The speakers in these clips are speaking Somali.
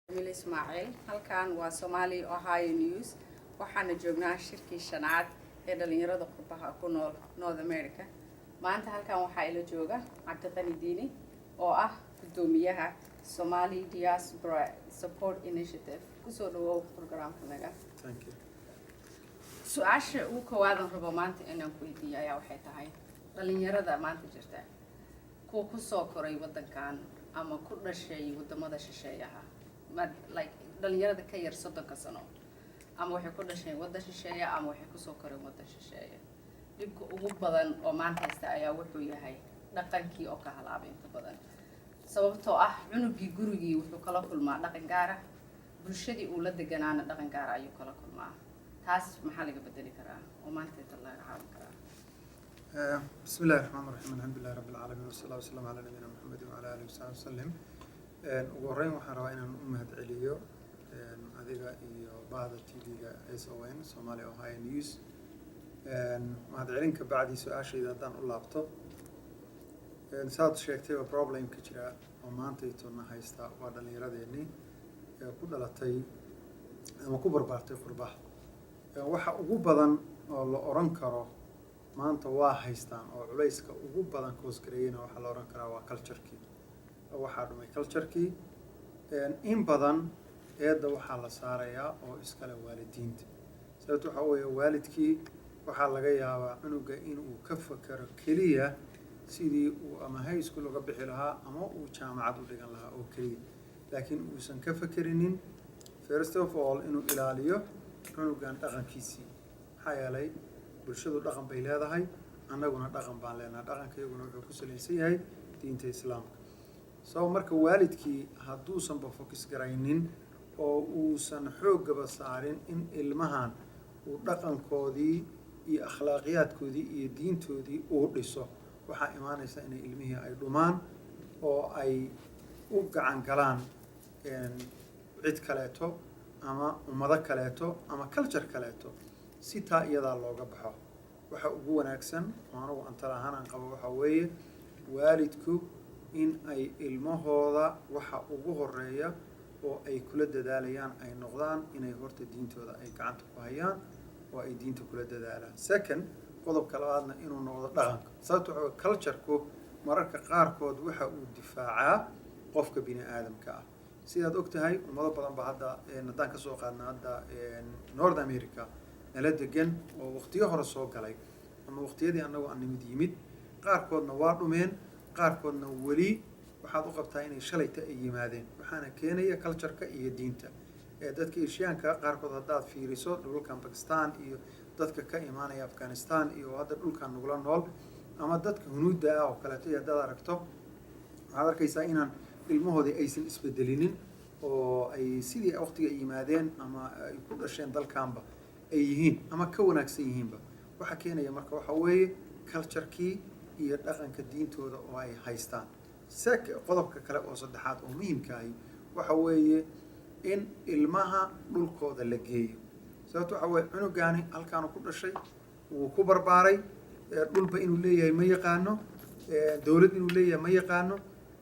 Jamiil Ismaaciil. Halkan waa Somali Ohio News. Waxaana joognaa shirkii shanaad ee dhalinyarada qurbaha ku nool North America. Maanta halkan waxaa ila jooga Cabdiqani Diini oo ah guddoomiyaha Somali Diaspora Support Initiative. Kusoo dhawow programkanaga. Thank you. Su-aasha ugu koowaad rabo maanta inaan ku weydiiyo ayaa waxay tahay: dhalinyarada maanta jirta, kuwa kusoo koray waddankan ama ku dhashay wadamada shisheeyaha, like dhalinyarada ka yar 30-ka sano, ama waxay ku dhasheen waddan shisheeya ama waxay kusoo koreen waddan shisheeye, dhibka ugu badan oo maanta haysta ayaa wuxuu yahay dhaqankii oo ka halaabay inta badan, sababtoo ah cunugii gurigii wuxuu kala kulmaa dhaqan gaara, bulshadii uu la deganaana dhaqan gaara ayuu kala kulmaa. Taas maxaa laga bedeli karaa oo maanta inta laga caawin karaa? بسم الله الرحمن الرحيم، الحمد لله رب العالمين، والصلاة والسلام على نبينا محمد وعلى آله وصحبه وسلم. Ugu horreyn waxaan rabaa inaan u mahadceliyo adiga iyo bahda TV-ga SON, Somali Ohio News. Mahadcelin ka bacdi, su-aashayda haddaan u laabto, saad sheegtayba, problemka jira oo maantaytona haysta waa dhallinyaradeenii ee ku dhalatay ama ku barbaartay qurbaha. Waxa ugu badan oo la oran karo maanta waa haystaan oo culayska ugu badan cause gareeyena waxaa la oran karaa waa culturekii. Waxaa dhumay culturekii. In badan eedda waxaa la saarayaa oo iskale waalidiinta, sababto waxaa weeye waalidkii waxaa laga yaabaa cunuga inuu ka fakero keliya sidii uu ama high school uga bixi lahaa ama uu jaamacad u dhigan lahaa oo keliya, laakiin uusan ka fakerinin first of all inuu ilaaliyo cunugan dhaqankiisii. Maxaa yeelay, bulshadu dhaqan bay leedahay, annaguna dhaqan baan leenahay. Dhaqanka iyaguna wuxuu ku salaysan yahay diinta Islaamka. So marka waalidkii hadduusanba focus garaynin oo uusan xooggaba saarin in ilmahan uu dhaqankoodii iyo akhlaaqiyaadkoodii iyo diintoodii uu dhiso, waxaa imaanaysa inay ilmihii ay dhumaan oo ay u gacan galaan cid kaleeto ama ummado kaleeto ama culture kaleeto. Si taa iyadaa looga baxo, waxa ugu wanaagsan oo anugu antal ahaan aan qabo waxaa weeye waalidku in ay ilmahooda waxa ugu horeeya oo ay kula dadaalayaan ay noqdaan inay horta diintooda ay gacanta ku hayaan oo ay diinta kula dadaalaan. Second, qodobka labaadna inuu noqdo dhaqanka, sababto waxa weye cultureku mararka qaarkood waxa uu difaacaa qofka bini aadamka ah. Sidaad og tahay, ummado badan ba hadda, haddaan kasoo qaadna hadda North America nala degan oo waqtiyo hore soo galay ama waqtiyadii annagoo aan nimid yimid, qaarkoodna waa dhumeen, qaarkoodna weli waxaad u qabtaa inay shalayta ay yimaadeen. Waxaana keenaya cultureka iyo diinta. Dadka Asiaanka qaarkood haddaad fiiriso, dhulalkan Bakistan iyo dadka ka imaanaya Afghanistan iyo hadda dhulkan nagula nool ama dadka Hunuudda ah oo kaleeto iyo haddaad aragto, waxaad arkaysaa inaan ilmahoodii aysan isbedelinin oo ay sidii waqtiga ay yimaadeen ama ay ku dhasheen dalkanba ay yihiin ama ka wanaagsan yihiinba. Waxa keenaya marka waxa weeye culturekii iyo dhaqanka diintooda oo ay haystaan. Qodobka kale oo saddexaad oo muhiimka ahi waxa weeye in ilmaha dhulkooda la geeyo, sababto waxa weye cunugaani halkaanu ku dhashay, wuu ku barbaaray, dhulba inuu leeyahay ma yaqaano, dowlad inuu leeyahay ma yaqaano.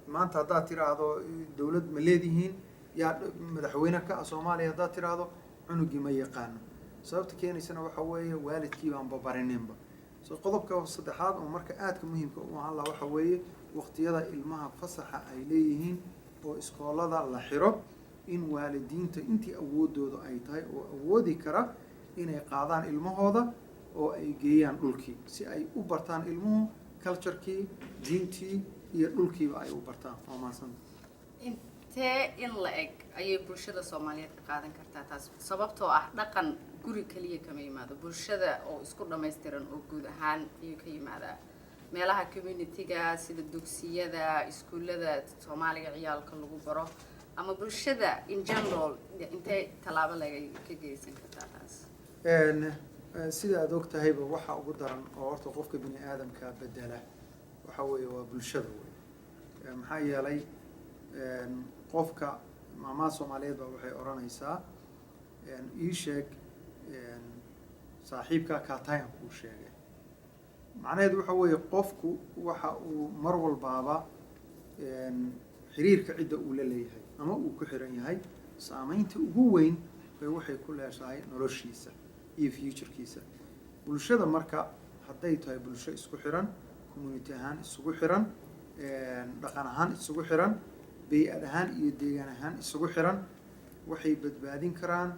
Maanta haddaad tiraahdo "Dowlad ma leedihiin? Yaa madaxweyne ka ah Soomaaliya?" haddaad tiraahdo, cunugii ma yaqaano. Sababta keenaysana waxa weeye waalidkii baanba barininba. So qodobka saddexaad oo marka aadka muhiimka u ahaan laha waxa weeye waqtiyada ilmaha fasaxa ay leeyihiin oo iskoolada la xiro, in waalidiinta intii awoodooda ay tahay oo awoodi kara inay qaadaan ilmahooda oo ay geeyaan dhulkii, si ay u bartaan ilmuhu culturekii, diintii iyo dhulkiiba ay u bartaan. Waa mahadsan. Intee in la eg ayay bulshada Soomaaliyeed ka qaadan kartaa taas? Sababtoo ah dhaqan guri kaliya kama yimaado, bulshada oo isku dhammaystiran oo guud ahaan ayuu ka yimaadaa. Meelaha community-ga sida dugsiyada, iskuullada Soomaaliga ciyaalka lagu baro ama bulshada in general, intee tallaabo laga ka geysan kartaa taas? Sida aada og tahayba, waxa ugu daran oo horta qofka bini aadamka bedela waxa weeye waa bulshada wey. Maxaa yeelay, qofka maamaha Soomaaliyeed baa waxay odhanaysaa: "Ii sheeg saaxiibkaa kaatayan kuu sheegay." Macnaheedu waxa weeye qofku waxa uu mar walbaaba xiriirka cidda uu la leeyahay ama uu ku xiran yahay. Saameynta ugu weyn bay waxay ku leedahay noloshiisa iyo futurekiisa. Bulshada marka hadday tahay bulsho isku xiran, community ahaan isugu xiran, dhaqan ahaan isugu xiran, bey-ad ahaan iyo deegaan ahaan isugu xiran, waxay badbaadin karaan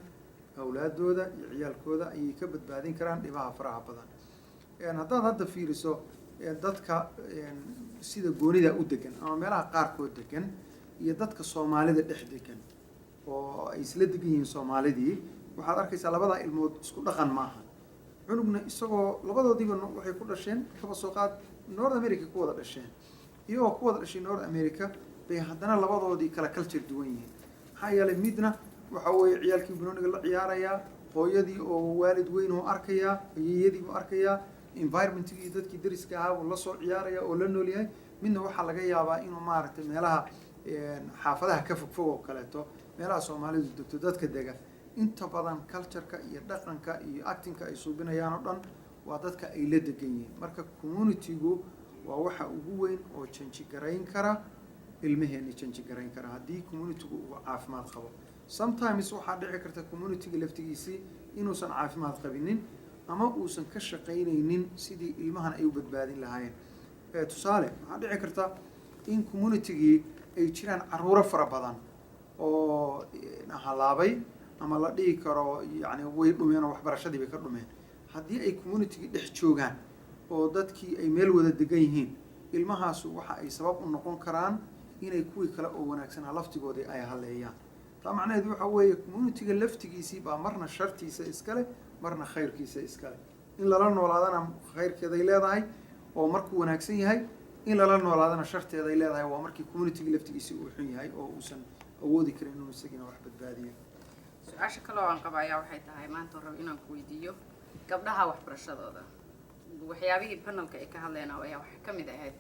awlaadooda iyo ciyaalkooda, ayay ka badbaadin karaan dhibaha faraha badan. Haddaad hadda fiiriso dadka sida goonida u degan ama meelaha qaarkood degan iyo dadka Soomaalida dhex degan oo ay isla degan yihiin Soomaalidii, waxaad arkaysaa labadaa ilmood isku dhaqan maaha. Cunugna isagoo labadoodiiba waxay ku dhasheen, kaba soo qaad, North America ku wada dhasheen. Iyagoo ku wada dhashay North America bay haddana labadoodii kala culture duwan yihiin. Maxaa yeelay, midna waxa weeye ciyaalkii banooniga la ciyaarayaa, hooyadii oo waalid weyn oo arkayaa, ayeeyadii buu arkayaa, environmentigii, dadkii dariska ahaa buu la soo ciyaaraya oo la nool yahay. Midna waxaa laga yaabaa inuu, maaragtay, meelaha xaafadaha ka fogfog oo kaleeto, meelaha Soomaalidu degto dadka dega, inta badan cultureka iyo dhaqanka iyo actingka ay suubinayaan oo dhan waa dadka ay la degan yihiin. Marka communitygu waa waxa ugu weyn oo change garayn kara ilmaheeni, change garayn kara haddii communitygu uu caafimaad qabo. Sometimes waxaa dhici karta communityga laftigiisii inuusan caafimaad qabinin ama uusan ka shaqaynaynin sidii ilmahan ay u badbaadin lahaayeen. Tusaale, waxaa dhici karta in communitygii ay jiraan caruuro fara badan oo halaabay ama la dhihi karo yani way dhumeen oo waxbarashadii bay ka dhumeen. Haddii ay communitygii dhex joogaan oo dadkii ay meel wada degan yihiin, ilmahaasu waxa ay sabab u noqon karaan inay kuwii kale oo wanaagsanaa laftigoodii ay haleeyaan. Taa macnaheedu waxa weeye communityga laftigiisii baa marna shartiisa iskale, marna khayrkiisa iskale. In lala noolaadana khayrkeeday leedahay oo markuu wanaagsan yahay, in lala noolaadana sharteeday leedahay, waa markii communityga laftigiisii uu xun yahay oo uusan awoodi karin inuu isagiina wax badbaadiyo. Su-aasha kale oo aan qaba ayaa waxay tahay, maanta rabo inaan ku weydiiyo gabdhaha waxbarashadooda. Waxyaabihii panelka ay ka hadleen ayaa waxaa ka mid ahayd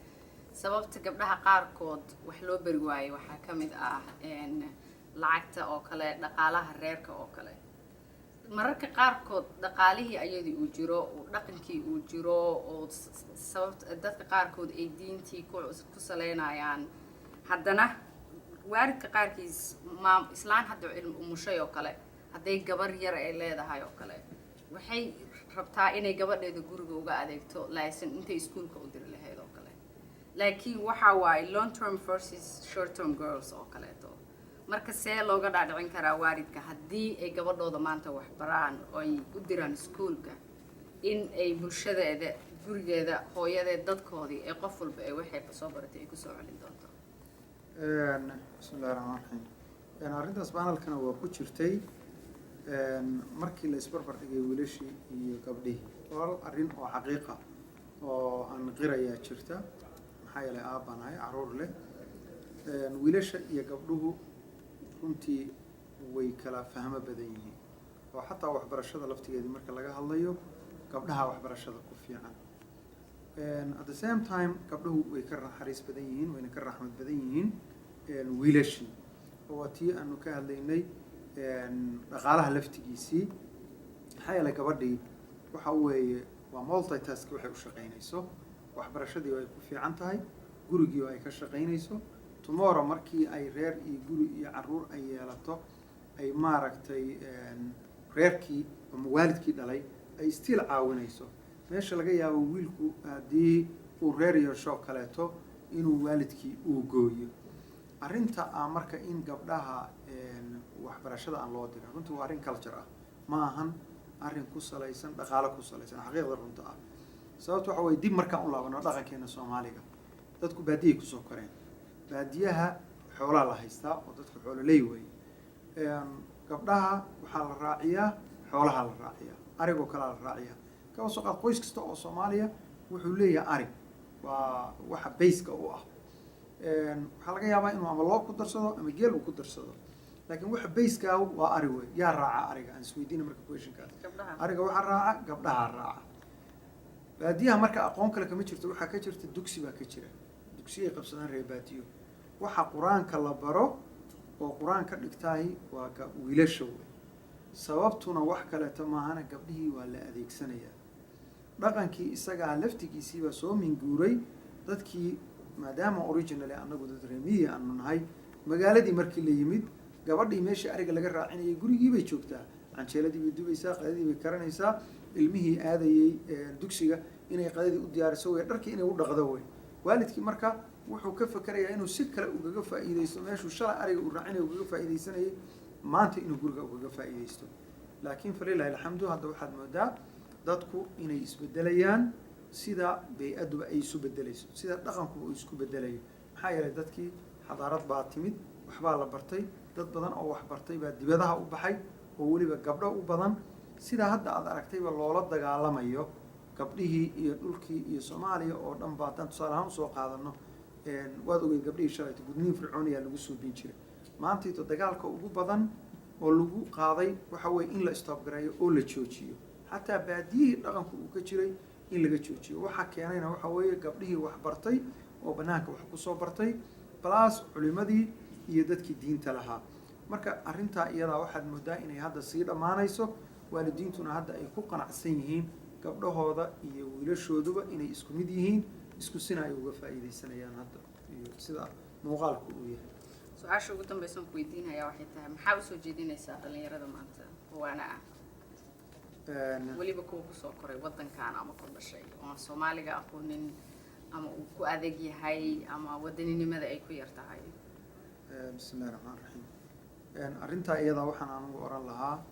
sababta gabdhaha qaarkood wax loo bari waayey. Waxaa ka mid ah lacagta oo kale, dhaqaalaha reerka oo kale. Mararka qaarkood dhaqaalihii ayadii uu jiro, uu dhaqankii uu jiro, oo sababta dadka qaarkood ay diintii ku saleynayaan, haddana waalidka qaarkiis, maam islaan hadda cilmi umushay oo kale, hadday gabar yar ay leedahay oo kale, waxay rabtaa inay gabadheeda guriga uga adeegto laasin intay iskuulka u diri lahayd oo kale. Laakiin waxa waaye long term versus short term girls oo kaleeto. Marka see looga dhaadhicin karaa waalidka haddii ay gabadhooda maanta wax baraan oo ay u diraan iskuulka, in ay bulshadeeda, gurigeeda, hooyadeed, dadkoodii ee qof walba ee waxay soo baratay ay kusoo celin doonto? Bismi illahi raxmaan raxiim. Arrintaas panelkana waa ku jirtay. Markii la isbarbar dhigay wiilashii iyo gabdhihii, hal arrin oo xaqiiqa oo aan qirayaa jirta, maxaa yeelay aabbaan ahay carruur leh. Wiilasha iyo gabdhuhu runtii way kala fahmo badan yihiin, oo xataa waxbarashada laftigeedii marka laga hadlayo, gabdhaha waxbarashada ku fiican. At the same time, gabdhuhu way ka naxariis badan yihiin, wayna ka raxmad badan yihiin wiilashii, oo waa tii aanu ka hadlaynay dhaqaalaha laftigiisii. Maxaa yeelay, gabadhii waxa weeye waa multitask. Waxay u shaqaynayso waxbarashadii oo ay ku fiican tahay, gurigii oo ay ka shaqaynayso. Tomorrow markii ay reer iyo guri iyo carruur ay yeelato, ay, maaragtay, reerkii ama waalidkii dhalay ay still caawinayso, meesha laga yaabo wiilku haddii uu reer yeesho kaleeto inuu waalidkii uu gooyo. Arrinta ah marka in gabdhaha waxbarashada aan loo dirin, runtii waa arrin culture ah, ma ahan arrin ku salaysan dhaqaalo ku salaysan, xaqiiqda runta ah. Sababta waxa weye, dib markaan u laabano dhaqankeena Soomaaliga, dadku baadiyay kusoo koreen. Baadiyaha xoolaa la haystaa oo dadku xoololey weeye. Gabdhaha waxaa la raaciyaa xoolaha la raaciyaa, arigoo kalea la raaciyaa. Kaba soo qaad, qoys kasta oo Soomaaliya wuxuu leeyahay ari, waa waxa bayska u ah. Waxaa laga yaabaa inuu ama loo ku darsado ama geel uu ku darsado, laakiin waxa bayska ah waa ari wey. Yaa raaca ariga? Aan isweydiina marka questionkaas. Ariga waxaa raaca gabdhaha raaca. Baadiyaha marka aqoon kale kama jirto, waxaa ka jirta dugsi baa ka jira, dugsiyay qabsadaan reer baadiyo. Waxa Qur-aanka la baro oo Qur-aan ka dhigtaahi waa ka wiilasha wey. Sababtuna wax kaleeto maahana, gabdhihii waa la adeegsanayaa. Dhaqankii isagaa laftigiisiibaa soo minguuray dadkii, maadaama originally annagu dad reer miyi aanu nahay. Magaaladii markii la yimid Gabadhii meeshii ariga laga raacinayay gurigii bay joogtaa, canjeeladii bay dubaysaa, qadadii bay karanaysaa, ilmihii aadayey dugsiga inay qadadii u diyaariso wey, dharkii inay u dhaqdo wey. Waalidkii marka wuxuu ka fakerayaa inuu si kale ugaga faa'iidaysto meeshuu shalay ariga uu raacinaya ugaga faa'iidaysanayay, maanta inuu guriga ugaga faa'iidaysto. Laakiin falillaahi alxamdu, hadda waxaad moodaa dadku inay isbedelayaan sida bey-adduba ay isu bedelayso, sida dhaqankuba uu isku bedelayo. Maxaa yeelay, dadkii xadaarad baa timid, waxbaa la bartay, dad badan oo wax bartay baa dibadaha u baxay, oo weliba gabdho u badan. Sida hadda aad aragtayba loola dagaalamayo gabdhihii iyo dhulkii iyo Soomaaliya oo dhan ba haddaan tusaale ahaan usoo qaadano, waad ogeyd gabdhihii shalayto gudniin fircooniyaa lagu suubin jiray. Maantayto dagaalka ugu badan oo lagu qaaday waxa weeye in la stop gareeyo oo la joojiyo, xataa baadiyihii dhaqanku uu ka jiray in laga joojiyo. Waxaa keenayna waxa weeye gabdhihii wax bartay oo bannaanka wax kusoo bartay, plus culimadii iyo dadkii diinta lahaa. Marka arrintaa iyadaa waxaad moodaa inay hadda sii dhammaanayso, waalidiintuna hadda ay ku qanacsan yihiin gabdhahooda iyo wiilashooduba inay isku mid yihiin, isku sina ay uga faa'iidaysanayaan hadda iyo sida muuqaalku uu yahay. Su-aasha ugu dambaysan ku weydiinaya waxay tahay, maxaa usoo jeedinaysaa dhalinyarada maanta waana ah, weliba kuwa kusoo koray waddankan ama ku dhashay oo aan Soomaaliga aqoonin, ama uu ku adag yahay, ama wadaninimada ay ku yar tahay? Bismi illahi raxmaan raxiim. Arrintaa iyadaa waxaan anugu oran lahaa,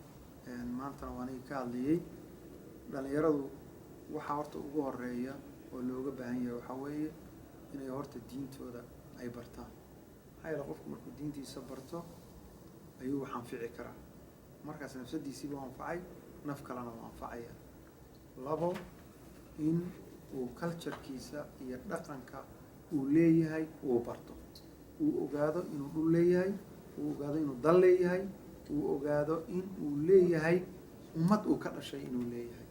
maantana waa aniga ka hadlayay, dhalinyaradu waxaa horta ugu horeeya oo looga baahan yahay waxaa weeye inay horta diintooda ay bartaan. Maxaa yeele, qofku markuu diintiisa barto ayuu wax anfici karaa. Markaas nafsadiisiiba u anfacay, naf kalena u anfacaya. Labo, in uu culturekiisa iyo dhaqanka uu leeyahay uu barto, uu ogaado inuu dhul leeyahay, uu ogaado inuu dal leeyahay, uu ogaado in uu leeyahay ummad uu ka dhashay inuu leeyahay.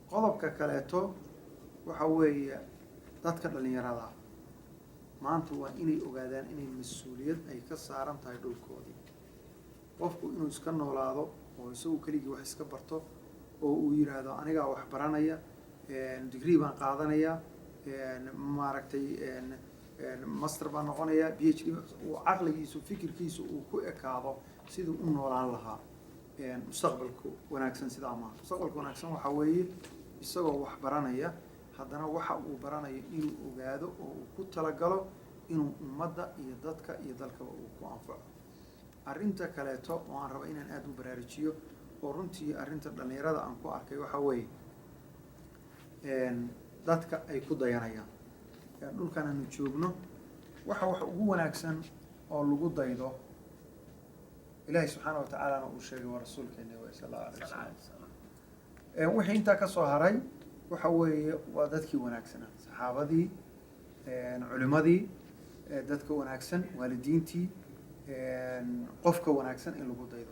Qodobka kaleeto waxa weeye, dadka dhalinyarada ah maanta waa inay ogaadaan inay mas-uuliyad ay ka saaran tahay dhulkoodii. Qofku inuu iska noolaado oo isagu keligii wax iska barto oo uu yidhaahdo, "Anigaa wax baranaya, degree baan qaadanaya, maaragtay, master baan noqonaya, PhD," uu caqligiisu fikirkiisu uu ku ekaado siduu u noolaan lahaa mustaqbalka wanaagsan, sidaa maaha. Mustaqbalka wanaagsan waxaa weeye isagoo wax baranaya, haddana waxa uu baranayo inuu ogaado oo uu ku talagalo inuu ummadda iyo dadka iyo dalkaba uu ku anfaco. Arrinta kaleeto oo aan rabo inaan aada u baraarujiyo, oo runtii arrinta dhallinyarada aan ku arkay, waxaa weeye dadka ay ku dayanayaan. Dhulkan aanu joogno waxa ugu wanaagsan oo lagu daydo, Ilaahay subxaana wa tacaalana uu sheegay, waa rasuulkeena wa sal allahu alay wasalam. Wixii intaa ka soo haray waxa weeye waa dadkii wanaagsanaa, saxaabadii, culimadii, dadka wanaagsan, waalidiintii, qofka wanaagsan in lagu daydo.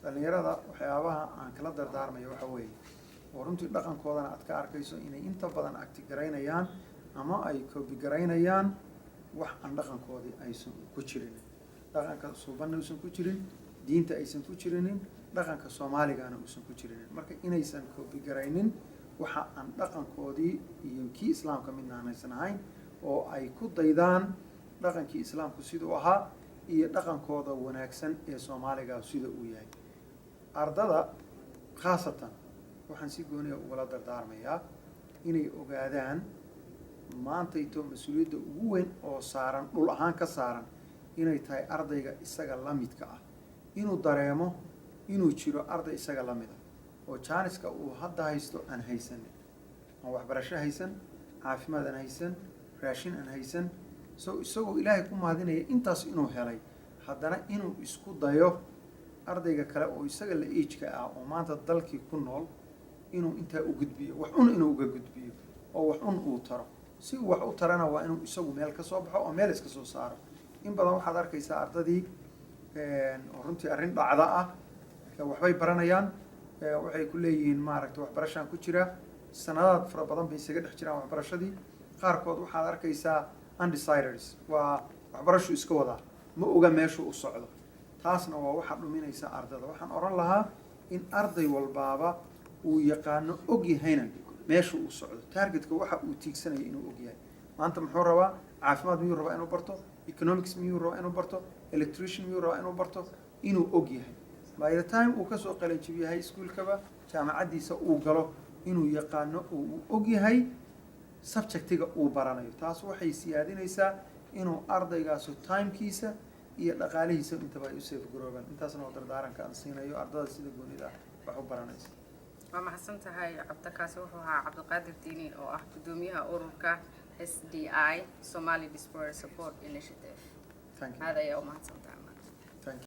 Dhallinyarada waxyaabaha aan kala dardaarmayo waxa weeye, oo runtii dhaqankoodana aad ka arkayso inay inta badan act garaynayaan ama ay copy garaynayaan wax aan dhaqankoodii aysan ku jirin, dhaqanka suubanna uusan ku jirin, diinta aysan ku jirinin, dhaqanka Soomaaligana uusan ku jirinin. Marka inaysan copy garaynin waxa aan dhaqankoodii iyo kii Islaamka midna aanaysan ahayn, oo ay ku daydaan dhaqankii Islaamku siduu ahaa iyo dhaqankooda wanaagsan ee Soomaaliga sida uu yahay. Ardada khaasatan waxaan si gooniya ugula dardaarmayaa inay ogaadaan maantayto mas-uuliyadda ugu weyn oo saaran, dhul ahaan ka saaran, inay tahay ardayga isaga la midka ah inuu dareemo inuu jiro arday isaga la mid ah oo jaaniska uu hadda haysto aan haysanin, aan waxbarasho haysan, caafimaad aan haysan, raashin aan haysan. So isagoo Ilaahay ku mahadinaya intaas inuu helay, haddana inuu isku dayo ardayga kale oo isaga la age-ka ah oo maanta dalkii ku nool inuu intaa u gudbiyo, wax un inuu uga gudbiyo oo wax un uu taro. Si uu wax u tarana waa inuu isagu meel ka soo baxo oo meel iska soo saaro. In badan waxaad arkaysaa ardadii oo runtii arrin dhacda ah, waxbay baranayaan, waxay ku leeyihiin, maaragtay, waxbarashaan ku jira. Sanadaad fara badan bay isaga dhex jiraan waxbarashadii. Qaarkood waxaad arkaysaa undecideds, waa waxbarashu iska wadaa, ma oga meeshuu u socdo. Taasna waa waxaa dhuminaysa ardada. Waxaan odhan lahaa in arday walbaaba uu yaqaano, og yahayna meesha uu socdo, targetka waxa uu tiigsanaya inuu og yahay. Maanta muxuu rabaa? Caafimaad miyuu rabaa inuu barto? Economics miyuu rabaa inuu barto? Electrician miyuu rabaa inuu barto? Inuu og yahay by the time uu kasoo qalinjabiyo high schoolkaba, jaamacaddiisa uu galo, inuu yaqaano oo uu og yahay subjectiga uu baranayo. Taas waxay siyaadinaysaa inuu ardaygaasu timekiisa iyo dhaqaalihiisa intaba ay u save garoobaan. Intaasna waa dardaaranka aan siinayo ardada sida goonida wax u baranaysa. Waa mahadsan tahay, Cabdikaasi. Wuxuu ahaa Cabdiqaadir Diini oo ah guddoomiyaha ururka SDI, Somali Diaspora Support Initiative. Thank you. Aad ayaa u mahadsan tahay.